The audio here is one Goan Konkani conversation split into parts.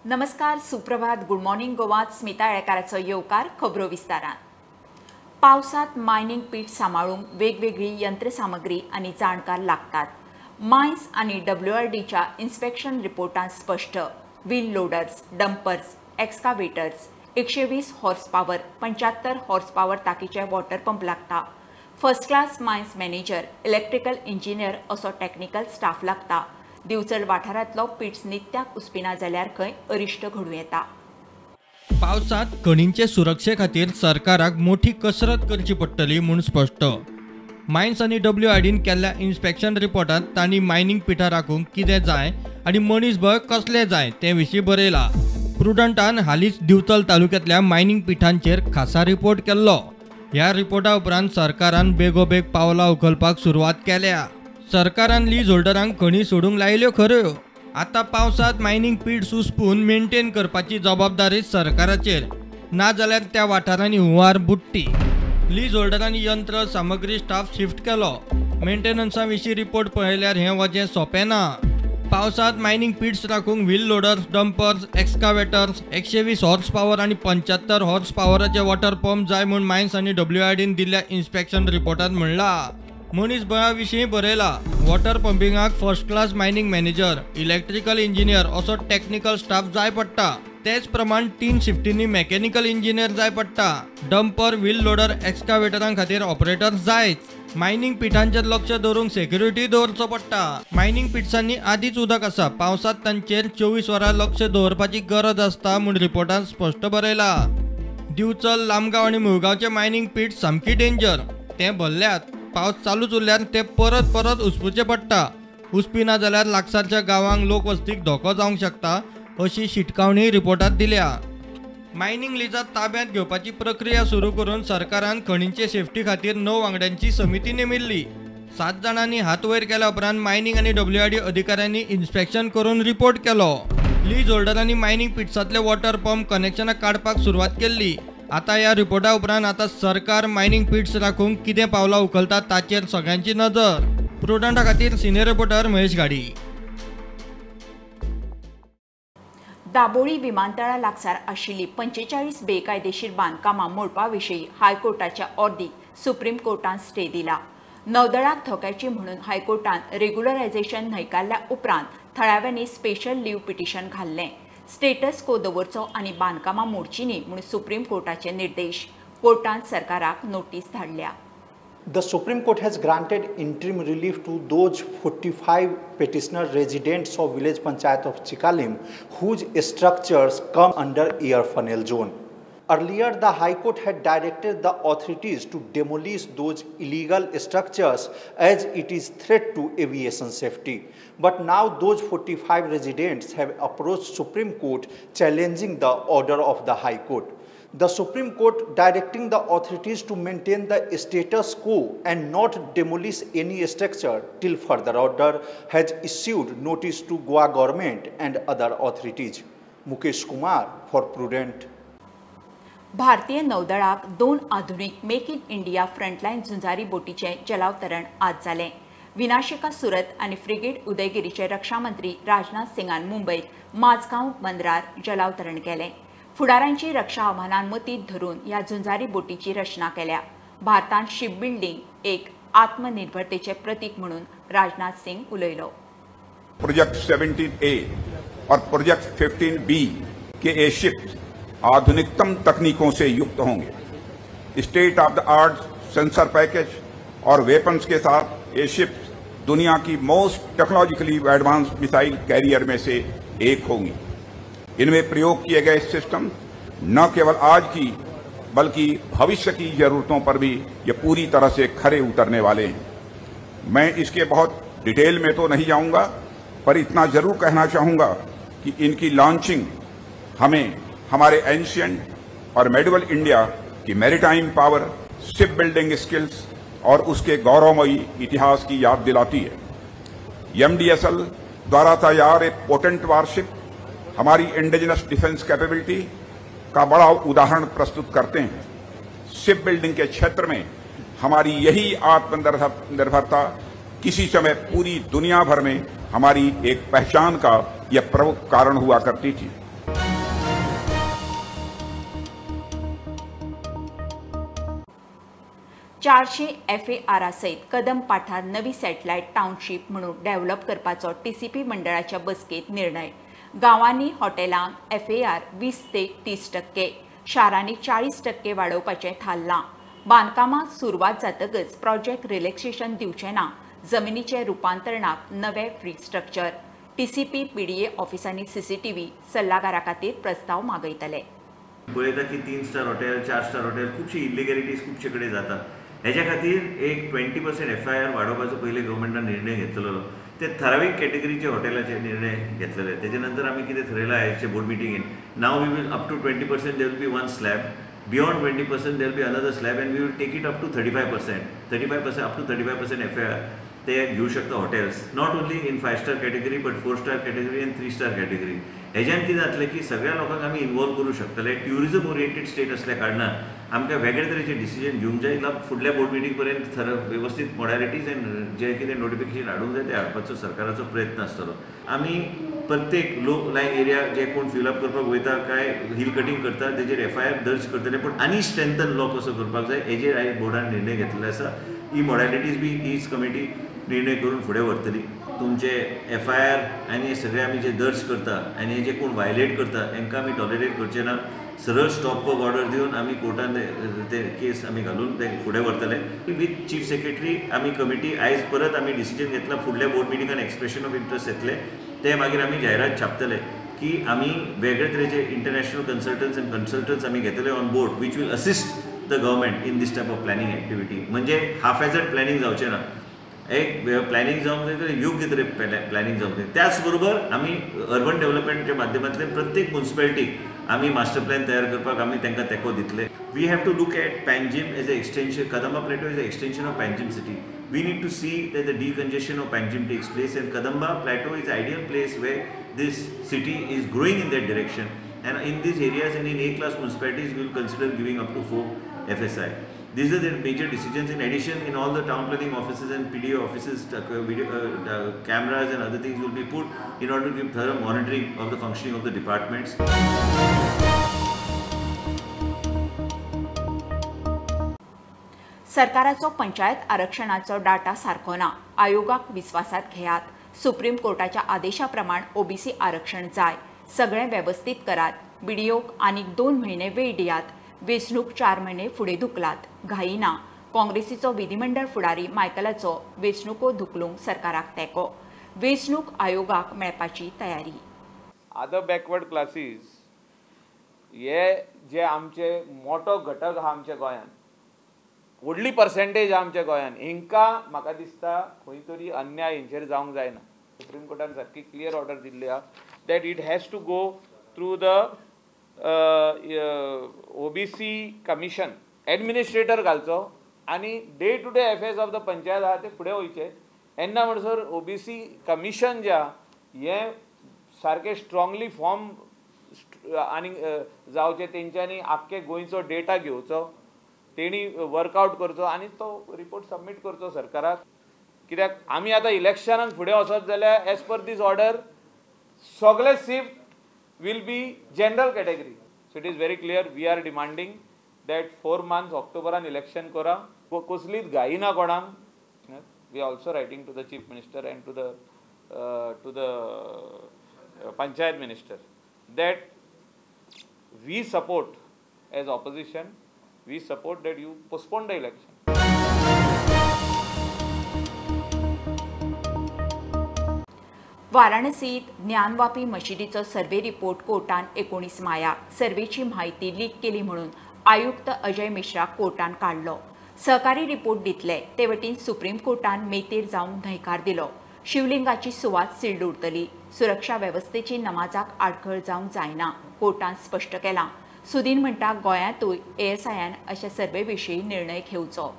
नमस्कार, सुप्रभात, गुड मॉर्निंग गोवात स्मिता येळकाराचो येवकार खबरो विस्तारान। पावसात मायनिंग पीठ सांबाळूंक वेगवेगळी यंत्रसामग्री आनी जाणकार लागतात। मायन्स आनी डब्ल्यूआरडीच्या इन्स्पेक्शन रिपोर्टांत स्पश्ट, wheel loaders, dumpers, excavators, 120 horse power, 75 horse power ताकीचे water pump लागता। First class mines manager, electrical engineer असो टेक्निकल स्टाफ लागता। दिवचल वाठारांतलो पिट्स नित्याक उसपिना जाल्यार खंय अरिश्ट घडूं येता। पावसांत खणींचे सुरक्षे खातीर सरकाराक मोठी कसरत करची पडटली म्हूण स्पश्ट। मायन्स आनी डब्ल्यूआरडीन केल्ल्या इन्स्पेक्शन रिपोर्टांत तांणी मायनिंग पिठां राखूंक कितें जाय आनी मनीसबळ कसलें जाय ते विशीं बरयलां। प्रुडंटान हालींच दिवचल तालुक्यांतल्या मायनिंग पिठांचेर खासा रिपोर्ट केल्लो। ह्या रिपोर्टा उपरांत सरकारान बेगोबेग पावलां उखलपाक सुरवात केल्या। सरकारान लीज होल्डरांक खणी सोडूंक लायल्यो खऱ्यो, आतां पावसांत मायनिंग पीट उसपून मेंटेन करपाची जबाबदारी सरकाराचेर, नाजाल्यार त्या वाठारांनी हुंवार बुडटी। लीज होल्डरांनी यंत्र सामग्री स्टाफ शिफ्ट केलो। मेंटेनन्सा विशीं रिपोर्ट पळयल्यार हें वजें सोंपें ना। पावसांत mining पिट्स राखूंक wheel loaders, dumpers, excavators, 120 horse power आनी 75 हॉर्स पावराचे वॉटर पंप जाय म्हूण मायन्स आनी डब्ल्यूआरडीन दिल्ल्या इन्स्पेक्शन रिपोर्टांत म्हणलां। मनीसबळा विशीं बरयलां, वॉटर पंपिंगाक first class mining manager, electrical engineer असो टेक्निकल स्टाफ जाय पडटा। तेच प्रमाण 3 शिफ्टींनी मेकॅनिकल इंजिनियर जाय पडटा। डंपर, व्हील लोडर, एक्सकावेटरां खातीर ऑपरेटर जायच। मायनिंग पिठांचेर लक्ष दवरूंक सेक्युरिटी दवरचो पडटा। मायनिंग पिट्सांनी आदींच उदक आसा, पावसांत तांचेर 24 वरां लक्ष दवरपाची गरज आसता म्हूण रिपोर्टांत स्पश्ट बरयलां। दिवचल, लामगांव आनी मुळगांवचे मायनिंग पीठ सामकी डेंजर, ते भरल्यात। पावस चालूच उरल्यार ते परत परत उसपुचे पडटा। उसपी ना जाल्यार लागसारच्या गांवांक लोकवस्तीक धोको जावंक शकता अशी शिटकावणी रिपोर्टांत दिल्या। मायनिंग लिजां ताब्यांत घेवपाची प्रक्रिया सुरू करून सरकारान खणींचे सेफ्टी खातीर 9 वांगड्यांची समिती नेमिल्ली। 7 जाणांनी हात वयर केल्या उपरांत मायनिंग आनी डब्ल्यूआरडी अधिकाऱ्यांनी इन्स्पेक्शन करून रिपोर्ट केलो। लीज होल्डरांनी मायनिंग पिट्सांतले वॉटर पंप कनेक्शनां काडपाक सुरवात केल्ली। आतां ह्या रिपोर्टा उपरांत आतां सरकार मायनिंग पिट्स राखूंक कितें पावलां उखलता ताचेर सगळ्यांची नदर। प्रुडंटा खातीर सिनियर रिपोर्टर महेश घाडी। दाबोळी विमानतळा लागसार आशिल्ली 45 बेकायदेशीर बांदकामां मोडपा विशीं हायकोर्टाच्या ऑर्दीक सुप्रीम कोर्टान स्टे दिला। नौदळाक धोक्याची म्हणून हायकोर्टान रेग्युलरायझेशन न्हयकारल्या उपरांत थळाव्यांनी स्पेशल लीव पिटिशन घाल्लें। स्टेटस को दवरचो आनी बांदकामां मोडची न्ही म्हूण सुप्रीम कोर्टाचे निर्देश। कोर्टान सरकाराक नोटीस धाडल्या। The Supreme Court has granted interim relief to those 45 petitioner residents of village panchayat of Chicalim whose structures come under air funnel zone. Earlier, the High Court had directed the authorities to demolish those illegal structures as it is threat to aviation safety. But now those 45 residents have approached Supreme Court challenging the order of the High Court. The Supreme Court directing the authorities to maintain the status quo and not demolish any structure till further order has issued notice to Goa government and other authorities. Mukesh Kumar for Prudent. भारतीय नौदळाक 2 आधुनिक मेक इन इंडिया फ्रंटलायन झुंजारी बोटीचें जलावतरण आज जालें। विनाशिका सुरत आनी फ्रिगेट उदयगिरीचे रक्षा मंत्री राजनाथ सिंगान मुंबयत माझगांव बंदरार जलावतरण केलें। फुडारांची रक्षा आव्हानां मतींत धरून ह्या झुंजारी बोटीची रचना केल्या। भारतान शिप बिल्डिंग एक आत्मनिर्भरतेचें प्रतीक म्हणून राजनाथ सिंग उलयलो। प्रोजेक्ट 17A और प्रोजेक्ट 15B के ये शिप्स आधुनिकतम तकनीकों से युक्त होंगे। State of the art sensor package Aur weapons K साथ ये शिप्स दुनिया की most technologically advance missile carrier में से एक होंगी। इनमें प्रयोग किए गए सिस्टम न केवल आज की बल्कि भविष्य की जरूरतों पर भी ये पूरी तरह से खरे उतरने वाले हैं। मैं इसके बहुत डिटेल में तो नहीं जाऊंगा, पर इतना जरूर कहना चाहूंगा कि इनकी लॉन्चिंग हमें हमारे एंशियंट और मेडिवल इंडिया की maritime power, ship building skills और उसके गौरवमयी इतिहास की याद दिलाती है। एमडीएसएल द्वारा तैयार एक पोटेंट वारशिप हमारी इंडिजिनस डिफेंस कैपेबिलिटी का बड़ा उदाहरण प्रस्तुत करते हैं। शिप बिल्डिंग के क्षेत्र में हमारी यही आत्मनिर्भरता किसी समय पूरी दुनिया भर में हमारी एक पहचान का यह प्रमुख कारण हुआ करती थी। 400 FAR सयत कदम पाठार नवी सॅटलायट टावनशीप म्हणून डेव्हलप करपाचो टीसीपी मंडळाच्या बसकेत निर्णय. गांवांनी हॉटेलांक FAR 20 ते 30%, शारांनी 40% वाडोवपाचें थारलां. बांदकामाक सुरवात जातकच प्रोजेक्ट रिलॅक्सेशन दिवचें ना. जमिनीचे रुपांतरणाक नवे फ्री स्ट्रक्चर. टीसीपी पीडीए ऑफिसांनी सीसीटीव्ही सल्लागारा खातीर प्रस्ताव मागयतले. पळयता की 3 स्टार हॉटेल, 4 स्टार हॉटेल खुबशी इलिगॅलिटीज खुबशे कडेन जातात. हेज्या खातीर एक 20% FIR वाडोवपाचो पयलीं गव्हर्मेंटान निर्णय घेतलेलो. ते ठरावीक कॅटेगरीचे हॉटेलाचे निर्णय घेतलेले. तेजे नंतर आमी कितें थरयलां आयचे board मिटिंगेन, now we will up to 20% there will be one slab, beyond 20% there will be another slab and we will take it up to 35%, 35% up to 35% FIR ते घेऊ शकता hotels, not only in 5 star category but 4 star category and 3 star category. हेज्यान कितें जातलें की सगळ्या लोकांक आमी इन्वॉल्व करूं शकतले. ट्युरिजम ओरिएंटेड स्टेट असल्या कारणान आमकां वेगळे तरेचे डिसिजन घेवंक जाय. फुडल्या बोर्ड मिटींग पर्यंत वेवस्थीत मॉडॅलिटीज एंड जे कितें नोटिफिकेशन हाडूंक जाय ते हाडपाचो सरकाराचो प्रयत्न आसतलो. आमी प्रत्येक लो लायन एरिया जे कोण फिलअप करपाक वयता काय हिल कटिंग करता तेजेर FIR दर्ज करतले, पूण आनी स्ट्रेंथन लॉ कसो करपाक जाय हेजेर आयज बोर्डान निर्णय घेतलेलो आसा. ही मॉडॅलिटीज बी हीच कमिटी निर्णय करून फुडें व्हरतली. तुमचे FIR आनी सगळे आमी जे दर्ज करता आनी जे कोण वायलेट करता हेंकां आमी टॉलरेट करचे ना. सरळ स्टॉप वर्क ऑर्डर दिवन आमी कोर्टान ते केस आमी घालून ते फुडें व्हरतले. विथ चीफ सेक्रेटरी आमी कमिटी आयज परत आमी डिसिजन घेतला. फुडल्या बोर्ड मिटिंगान एक्सप्रेशन ऑफ इंट्रस्ट येतले, ते मागीर आमी जायरात छापतले की आमी वेगळे तरेचे इंटरनॅशनल कन्सल्टन्स एंड कन्सल्टन्स आमी घेतले on board which will assist the government in this type of planning activity. म्हणजे हाफ एजर्ड प्लॅनिंग जावचें ना, एक प्लॅनिंग जावंक जाय तर योग्य तरेन प्लॅनिंग जावंक जाय. त्याच बरोबर आमी अर्बन डेव्हलपमेंटच्या माध्यमांतल्यान प्रत्येक मुन्सिपेलिटीक आमी मास्टर प्लॅन तयार करपाक आमी तांकां तेंको दितले. We have to look at Panjim as a extension, Kadamba plateau is a extension of Panjim city. We need to see that the decongestion of Panjim takes place and Kadamba plateau is ideal place where this city is growing in that direction and in these areas and in A class municipalities we will consider giving up to 4 FSI. These are the major decisions. In addition, in all the town planning offices and PDO offices, video, cameras and other things will be put in order to give thorough monitoring of the functioning of the departments. सरकाराचो पंचायत आरक्षणाचो डाटा सारको ना, आयोगाक विस्वासात घेयात. सुप्रीम कोर्टाच्या आदेशा प्रमाण ओबीसी आरक्षण जाय, सगळें वेवस्थीत करात. बीडीओक आनीक 2 म्हयने वेळ दियात. वेंचणूक 4 म्हयने फुडें धुकलात, घाई ना. काँग्रेसीचो विधिमंडळ फुडारी मायकलाचो वेंचणुको धुकलूंक सरकाराक तेंको. वेंचणूक आयोगाक मेळपाची तयारी. अदर बॅकवर्ड क्लासीस हे जे आमचे मोठो घटक आहा आमच्या गोंयांत, व्हडली पर्सेंटेज आहा आमच्या गोंयांत, हेंकां म्हाका दिसता खंय तरी अन्याय हेंचेर जावंक जायना. सुप्रीम कोर्टान सारकी क्लियर ऑर्डर दिल्ली आहा that it has to go through the OBC commission administrator घालचो आनी day to day affairs of the panchayat आहा ते फुडें वयचे. येन्ना म्हणसर ओबीसी कमिशन जे आहा हें सारकें स्ट्रांगली फॉर्म आनी जावचें, तेंच्यांनी आख्खे गोंयचो डेटा घेवचो, तेणी वर्कआवट करचो आनी तो रिपोर्ट सबमीट करचो सरकाराक. कित्याक आमी आतां इलेक्शनाक फुडें वचत जाल्यार एज पर these order सगळे shift will be general category. So it is very clear, we are demanding that 4 months October election kora, कसलीच घाई ना कोणाक. We are also writing to the Chief Minister and to the Panchayat Minister that we support as opposition, we support that you postpone the election. वाराणसीत ज्ञानवापी मशिदीचो सर्वे रिपोर्ट कोर्टान 19 मायाक सर्वेची म्हायती लीक केली म्हणून आयुक्त अजय मिश्रा कोर्टान काडलो. सहकारी रिपोर्ट दितले ते वटेन सुप्रीम कोर्टान मेतेर जावंक न्हयकार दिलो. शिवलिंगाची सुवात सील्ड उरतली, सुरक्षा वेवस्थेची नमाजाक आडखळ जावंक जायना, कोर्टान स्पश्ट केलां. सुदीन म्हणटा गोंयांतूय एएसआयन अशा सर्वे विशीं निर्णय घेवचो.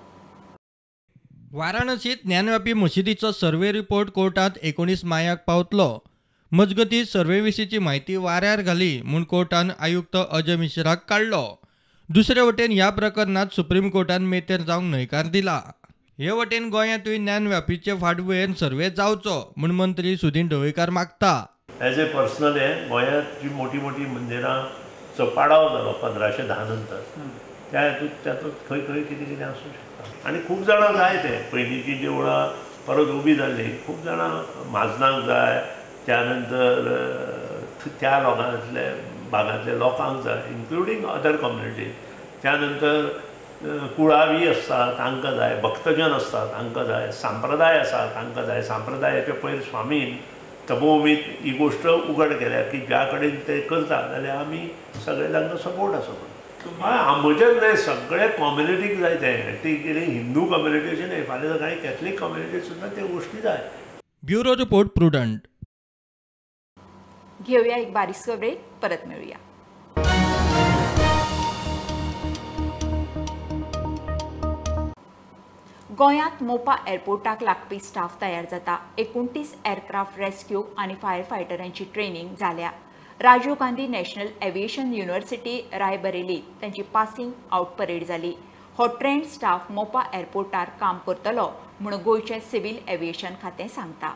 वाराणसीत ज्ञानव्यापी मशिदीचो सर्वे रिपोर्ट कोर्टात 19 मायाक पावतलो. मजगतीं सर्वे विशींची म्हायती वाऱ्यार घाली म्हूण कोर्टान आयुक्त अजय मिश्राक काडलो. दुसरे वटेन ह्या प्रकरणांत सुप्रीम कोर्टान मेतेर जावंक न्हयकार दिला. हे वटेन गोंयांतूय ज्ञानव्यापीचे फाटभुंयेर सर्वे जावचो म्हूण मंत्री सुदीन ढवळीकार मागता. एज ए पर्सनल हे गोंयांत जी मोठी मोठी मंदिरांचो पाडाव जालो 1510 नंतर, त्या हेतून तातूंत खंय खंय कितें कितें आसूं शकता. आनी खूब जाणां जाय ते पयलींची देवळां परत उबी जाल्ली खूब जाणां म्हाजनांक जाय, त्या नंतर त्या लोकांतले भागांतले लोकांक जाय, इन्क्लुडींग अदर कम्युनिटीज. त्या नंतर कुळावी आसता तांकां जाय, भक्तजन आसता तांकां जाय, संप्रदाय आसा तांकां जाय. संप्रदायाचे पयर स्वामीन तपोभूमीत ही गोश्ट उगड केल्या की ज्या कडेन ते करता जाल्यार आमी सगळे तांकां सपोर्ट आसा म्हणून. आमचेच न्हय, सगळे कम्युनिटीक जाय तें. ती कितें हिंदू कम्युनिटी अशें न्हय, फाल्यां सकाळीं कॅथलीक कम्युनिटी सुद्दां त्यो गोश्टी जाय. Bureau report, Prudent. घेऊया एक बारीक ब्रेक, परत मेळूया. गोंयांत मोपा एअरपोर्टाक लागपी स्टाफ तयार जाता. 29 एअरक्राफ्ट रेस्क्यू आनी फायर फायटरांची ट्रेनिंग जाल्या. Rajiv Gandhi national aviation university Raebareli तांची पासिंग आउट परेड जाली. हो ट्रेंड स्टाफ मोपा एअरपोर्टार काम करतलो म्हूण गोंयचें सिव्हील एव्हिएशन खातें सांगता.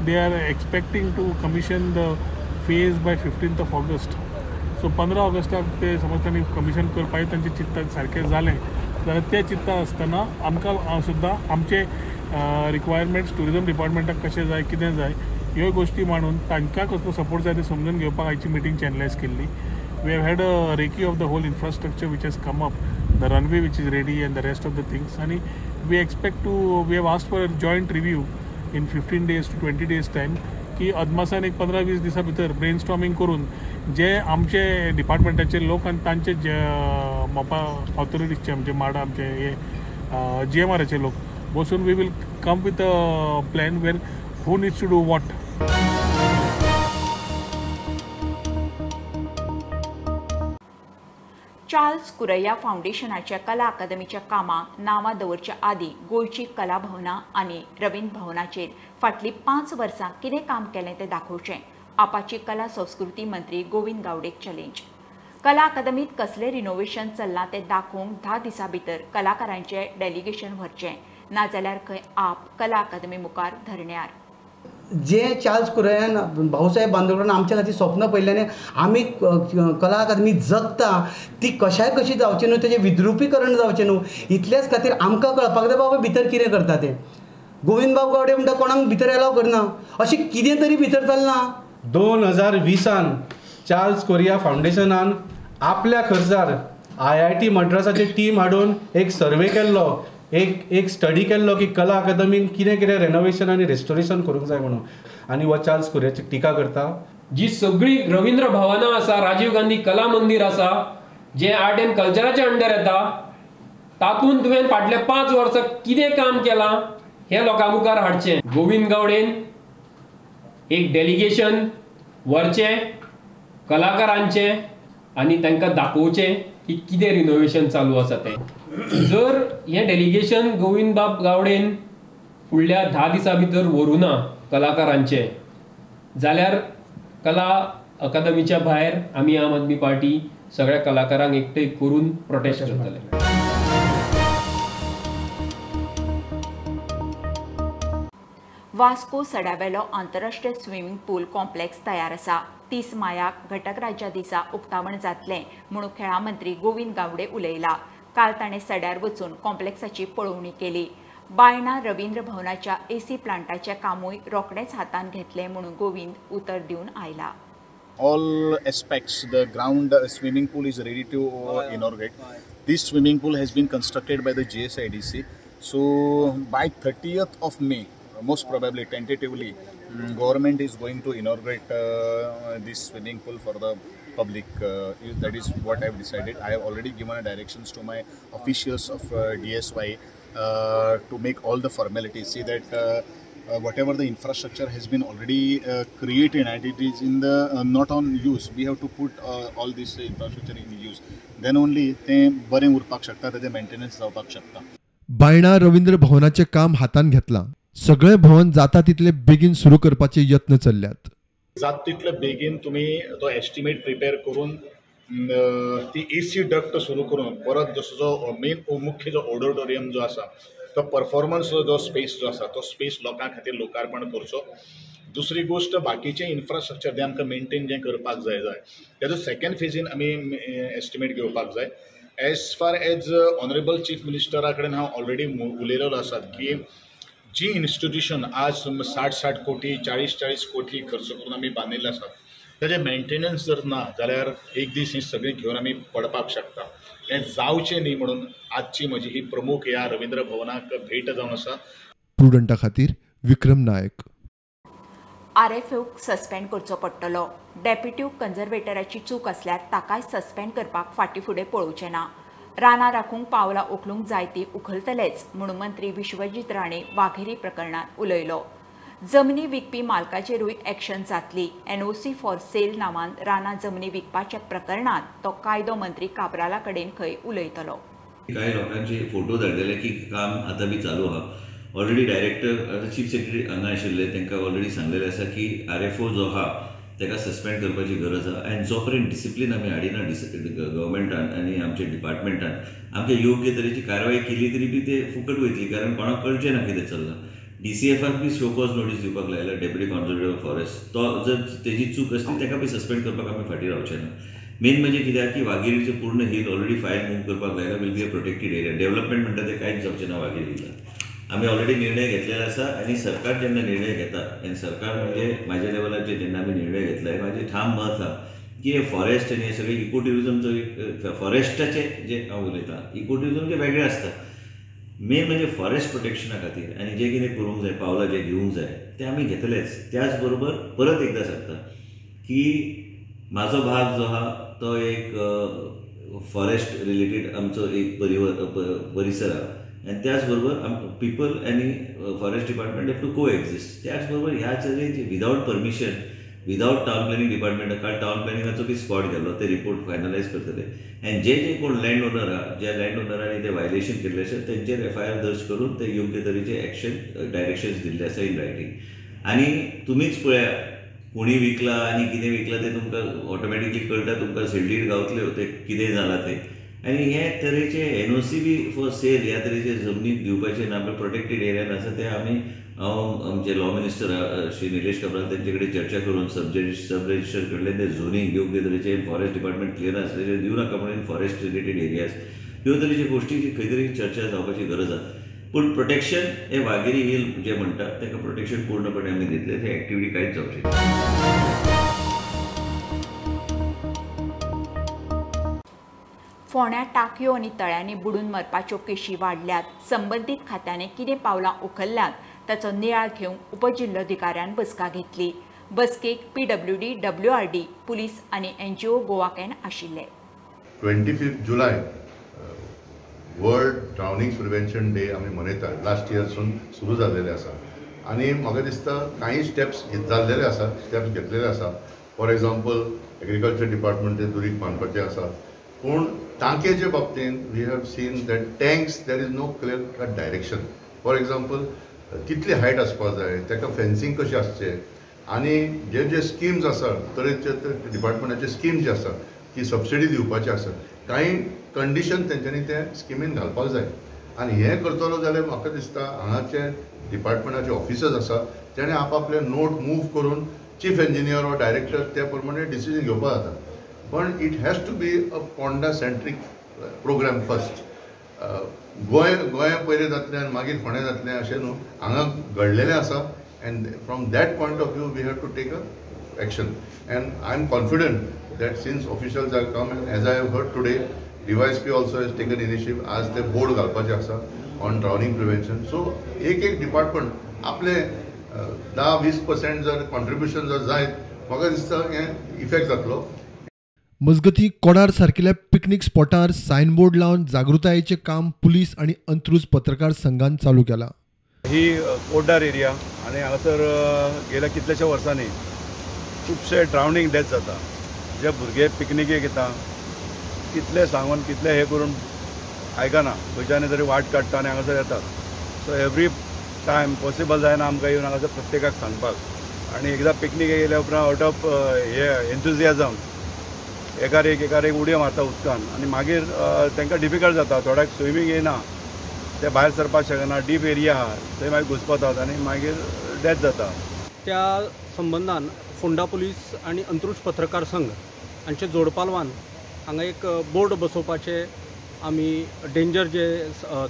They are expecting to commission the phase by 15th of August. So 15 ऑगस्टाक ते समज तांणी कमिशन करपाचें तांचें चिंतता सारकें जालें जाल्यार तें चिंतता आसतना आमकां सुद्दां आमचे रिक्वायरमेंट्स ट्युरिजम डिपार्टमेंटाक कशें जाय कितें जाय ह्यो गोश्टी मांडून तांकां कसलो सपोर्ट जाय तें समजून घेवपाक आयची मिटींग चॅनलायज केल्ली. We have had a recce of the whole infrastructure which has come up, the runway which is ready and the rest of the things. आनी we expect to we have asked for a joint review in 15 days to 20 days time की अदमासान एक 15-20 दिसां भितर ब्रेन स्टॉर्मिंग करून जे आमचे डिपार्टमेंटाचे लोक आनी तांचे जे मोपा ऑथॉरिटीजचे आमचे माडा आमचे हे GMRचे लोक बसून we will come with a plan where who needs to do what. Charles Correa फावंडेशनाच्या कला अकादमीच्या कामाक नांवां दवरच्या आदीं गोंयची कला भवनां आनी रवींद्र भवनाचेर फाटलीं 5 वर्सां कितें काम केलें तें दाखोवचें. आपाची कला संस्कृती मंत्री गोविंद गावडेक चॅलेंज. कला अकादमींत कसलें रिनोव्हेशन चल्लां तें दाखोवंक 10 दिसां भितर कलाकारांचें डेलिगेशन व्हरचें, नाजाल्यार खंय आप कला अकादमी मुखार धरण्यार. जे चार्ल्स कुरैयान भाऊसाहेब बांदोडकरान आमच्या खातीर स्वप्न पळयल्लें आमी कला अकादमी जगता ती कशाय कशी जावची न्हू, तेजें विद्रुपीकरण जावचें न्हू, इतल्याच खातीर आमकां कळपाक जाय बाबा भितर कितें करता तें. गोविंद बाब गावडे म्हणटा कोणाक भितर एलाव करना, अशें कितें तरी भितर चल्लां. 2020 चार्ल्स कोरिया फावंडेशनान आपल्या खर्चार IIT मद्रासाची टीम हाडून एक सर्वे केल्लो, एक स्टडी केल्लो की कला अकादमीन कितें कितें रेनोवेशन आनी रेस्टोरेशन करूंक जाय म्हणून. आनी हो चार्ल्स कोरियाची टिका करता. जी सगळी रवींद्र भवनां आसा, राजीव गांधी कला मंदीर आसा, जे आर्ट एंड कल्चराच्या अंडर येता, तातूंत तुवें फाटल्या 5 वर्सां कितें काम केलां हें लोकां मुखार हाडचें. गोविंद गावडेन एक डेलिगेशन व्हरचें कलाकारांचें आनी तांकां दाखोवचें की कितें रिनोवेशन चालू आसा तें. जर हें डेलिगेशन गोविंद बाब गावडेन फुडल्या 10 दिसां भितर व्हरूना कलाकारांचें, जाल्यार कला अकादमीच्या भायर आमी आम आदमी पार्टी सगळ्या कलाकारांक एकठांय करून प्रोटेस्ट करतले. वास्को सडावेलो आंतरराष्ट्रीय स्विमिंग पूल कॉम्प्लेक्स तयार आसा. 30 मायाक घटक राज्या दिसा उक्तावण जातलें म्हणून खेळां मंत्री गोविंद गावडे उलयला. काल ताणें सड्यार वचून कॉम्प्लेक्साची पळोवणी केली. बायणा रवींद्र भवनाच्या एसी प्लांटाचें कामूय रोखडेंच हातांत घेतलें म्हणून गोविंद उतर दिवन आयला. All aspects, the ground swimming pool is ready to inaugurate. This swimming pool has been constructed by the GSIDC. So by 30th of May, most probably tentatively, government is going to inaugurate this swimming pool for the public. That is what I have decided. I have already given directions to my officials of DSY to make all the formalities. See that Whatever the infrastructure has been already created and it is in the not on use, we have to put all this infrastructure in use, then only तें बरें उरपाक शकता, ताजें मेंटेनन्स जावपाक शकता. बायणा रवींद्र भवनाचें काम हातान घेतलां. सगळें भवन जाता तितले बेगीन सुरू करपाचे यत्न चल्ल्यात. जाता तितले बेगीन तुमी तो एस्टिमेट प्रिपेर करून ती एसी डक्ट सुरू करून परत जसो जो मेन मुख्य जो ऑडिटोरियम जो आसा तो परफॉर्मन्स जो स्पेस जो आसा तो स्पेस लोकां खातीर लोकार्पण करचो. दुसरी गोश्ट बाकीचें इन्फ्रास्ट्रक्चर जें आमकां मेंटेन जें करपाक जाय जाय तेजो सेकेंड फेजीन आमी एस्टिमेट घेवपाक जाय. As far as honourable chief मिनिस्टरा कडेन हांव ऑलरेडी उलयलेलो आसा की जी इन्स्टिट्यूशन आज 60-60 कोटी 40-40 कोटी खर्च करून आमी बांदिल्ले आसात ताजें मेंटेनन्स जर ना जाल्यार एक दीस ही सगळीं घेवन आमी पडपाक शकता. हें जावचें न्ही म्हणून आजची म्हजी ही प्रमुख ह्या रवींद्र भवनाक भेट जावन आसा. प्रुडंटा खातीर विक्रम नायक. आरएफओक सस्पेंड करचो पडटलो. डेप्युटी कन्झर्वेटराची चूक आसल्यार ताकाय सस्पेंड करपाक फाटीं फुडें पळोवचें ना. रानां राखूंक पावलां उखलूंक जाय ती उखलतलेच म्हणून मंत्री विश्वजीत राणे वाघेरी प्रकरणांत उलयलो. जमनी विकपी मालकाचेरूय एक्शन जातली. एनओसी फॉर सेल नांवान रानां जमनी विकपाच्या प्रकरणांत तो कायदो मंत्री काब्राला कडेन खंय उलयतलो. कांय लोकांचे फोटो धाडलेले की काम आतां बी चालू आहा. ऑलरेडी डायरेक्टर आतां चीफ सेक्रेटरी हांगा आशिल्ले तांकां ऑलरेडी सांगलेलें आसा की आरएफओ जो आहा ताका सस्पेंड करपाची गरज आहा. आनी जो पर्यंत डिसिप्लीन आमी हाडिना गव्हर्मेंटान आनी आमच्या डिपार्टमेंटान आमच्या योग्य तरेची कारवाय केली तरी बी ते फुकट वयतली, कारण कोणाक कळचें ना कितें चल्लां. डीसीएफाक बी शो कॉज नोटीस दिवपाक लायला, डेप्युटी कॉन्झर्वेटर ऑफ फॉरेस्ट, तो जर तेजी चूक आसली ताका बी सस्पेंड करपाक आमी फाटीं रावचे ना. मेन म्हणजे कित्याक की वाघेरीचे पूर्ण हील ऑलरेडी फायल मूव करपाक लायला, will be a protected area. Development म्हणटा तें कांयच जावचें ना वाघेरी हिलार. आमी ऑलरेडी निर्णय घेतलेलो आसा आनी सरकार जेन्ना निर्णय घेता आनी सरकार म्हणजे म्हाज्या लेवलाचेर जेन्ना आमी निर्णय घेतला हें म्हाजें ठाम मत आहा की हे फॉरेस्ट आनी हे सगळे इको ट्युरिजमचो एक फॉरेस्टाचें जें हांव उलयतां, इको ट्युरिजम जें वेगळें आसता. मेन म्हणजे फॉरेस्ट प्रोटेक्शना खातीर आनी जें कितें करूंक जाय, पावलां जें घेवंक जाय तें आमी घेतलेच. त्याच बरोबर परत एकदां सांगता की म्हाजो भाग जो आहा तो एक फॉरेस्ट रिलेटेड आमचो एक परिसर आहा आनी त्याच बरोबर पिपल आनी forest department have to coexist. त्याच बरोबर ह्या तरेचे without permission, without town planning department, काल टावन प्लॅनिंगाचो बी स्पॉट गेल्लो, ते रिपोर्ट फायनलायज करतले आनी जे जे कोण लँड ओनर आहा, ज्या लँड ओनरांनी ते व्हायलेशन केल्लें आसा तेंचेर एफआयआर दर्ज करून ते योग्य तरेचे एक्शन डायरेक्शन्स दिल्ले आसा इन रायटींग. आनी तुमीच पळया कोणी विकला आनी कितें विकलां तें तुमकां ऑटोमॅटिकली कळटा, तुमकां सेल्डीड गावतल्यो तें कितें जालां तें. आनी हे तरेचे एनओसी बी फॉर सेल ह्या तरेचे जमनीक दिवपाचें ना, आपल्या प्रोटेक्टेड एरियान आसा ते आमी हांव आमचे लॉ मिनिस्टर श्री निलेश काब्राल तेंचे कडेन चर्चा करून सब रजिस्टर कडल्यान ते झोनींग योग्य तरेचे फॉरेस्ट डिपार्टमेंट क्लियरन्स तेजेर दिवं नाका म्हणून फॉरेस्ट रिलेटेड एरियाज ह्यो तरेच्यो गोश्टीची खंय तरी चर्चा जावपाची गरज आसा. पूण प्रोटेक्शन हे वाघेरी हिल जे म्हणटा ताका प्रोटेक्शन पूर्णपणे आमी दितले, ते एक्टिविटी कांयच जावची ना. फोंड्या टाकयो आनी तळ्यांनी बुडून मरपाच्यो केशी वाडल्यात. संबंदीत खात्यांनी कितें पावलां उखल्ल्यांत ताचो नियाळ घेवंक उपजिल्लोधिकाऱ्यान बसका घेतली. बसकेक पीडब्ल्यूडी, डब्ल्यूआरडी, पुलीस आनी एनजीओ गोवा can आशिल्ले. 25 जुलय वर्ल्ड ड्रावनिंग प्रिव्हेन्शन डे आमी मनयतात. लास्ट इयरसून सुरू जाल्लेले आसा आनी म्हाका दिसता कांय स्टेप्स जाल्लेले आसा, स्टेप्स घेतलेले आसा. फॉर एग्जाम्पल एग्रीकल्चर डिपार्टमेंट दुरीग बांदपाचें आसा, पूण टांकयेचे बाबतींत we have seen that tanks there is no clear cut direction. For example कितली हायट आसपाक जाय, ताका फेन्सिंग कशें आसचें आनी जे जे स्किम्स आसा तरेचे डिपार्टमेंटाचे स्किम्स जे आसा ती सबसिडी दिवपाची आसा, कांय कंडिशन तेंच्यांनी ते स्किमीन घालपाक जाय. आनी हें करतलो जाल्यार म्हाका दिसता हांगाचे डिपार्टमेंटाचे ऑफिसर्स आसा तेणें आपआपले नोट मूव करून चीफ इंजिनियर वा डायरेक्टर त्या प्रमाणे डिसिजन घेवपाक जाता. पण it has to be a Ponda centric programme first. Goa Goa पयलें जातलें आनी मागीर फोंडें जातलें अशें न्हू, हांगा घडलेलें आसा and from that point of view we have to take a action. And I am confident that since officials are come and as I have heard today DYSP also has taken initiative. आज ते बोर्ड घालपाचे आसा ऑन ड्रावनिंग प्रिव्हेन्शन. सो एक एक डिपार्टमेंट आपले 10-20% जर कॉन्ट्रिब्युशन जर जायत म्हाका दिसता हें इफेक्ट जातलो. मजगती कोडार सारकिल्या पिकनीक स्पॉटार सायनबोर्ड लावन जागृतायेचें काम पुलीस आनी अंत्रुज पत्रकार संघान चालू केलां. ही कोडार एरिया आनी हांगासर गेल्या कितल्याश्या वर्सांनी खुबशे ड्रावणींग डेथ जाता. जे भुरगे पिकनिकेक येता कितले सांगून कितले हे करून आयकना, खंयच्यान तरी वाट काडटा आनी हांगासर येतात. सो एवरी टायम पॉसिबल जायना आमकां येवन हांगासर प्रत्येकाक सांगपाक. आनी एकदां पिकनिकेक येयल्या उपरांत आवट ऑफ हे एन्थुजियाजम एकार एक उडयो मारता उदकान आनी मागीर तांकां डिफिकल्ट जाता. थोड्याक स्विमींग येयना, ते भायर सरपाक शकना, डीप एरिया आहा थंय मागीर घुसपतात आनी मागीर डेथ जाता. त्या संबंदान फोंडा पुलीस आनी अंत्रुज पत्रकार संघ हांचे जोडपालवान हांगा एक बोर्ड बसोवपाचे आमी डेंजर जे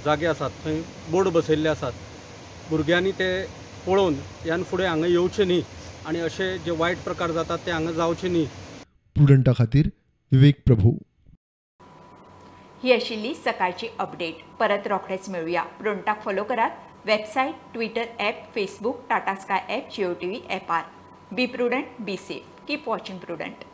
जागे आसात थंय बोर्ड बसयल्ले आसात. भुरग्यांनी ते पळोवन ह्यान फुडें हांगा येवचे न्ही आनी अशे जे वायट प्रकार जातात ते हांगा जावचे न्ही. प्रुडंटा खातीर विवेक प्रभू. ही आशिल्ली सकाळची अपडेट. परत रोखडेच मेळुया. प्रुडंटाक फॉलो करात website, Twitter app, Facebook, Tata Sky app, Jio TV ॲपार. Be prudent, be safe, keep watching Prudent.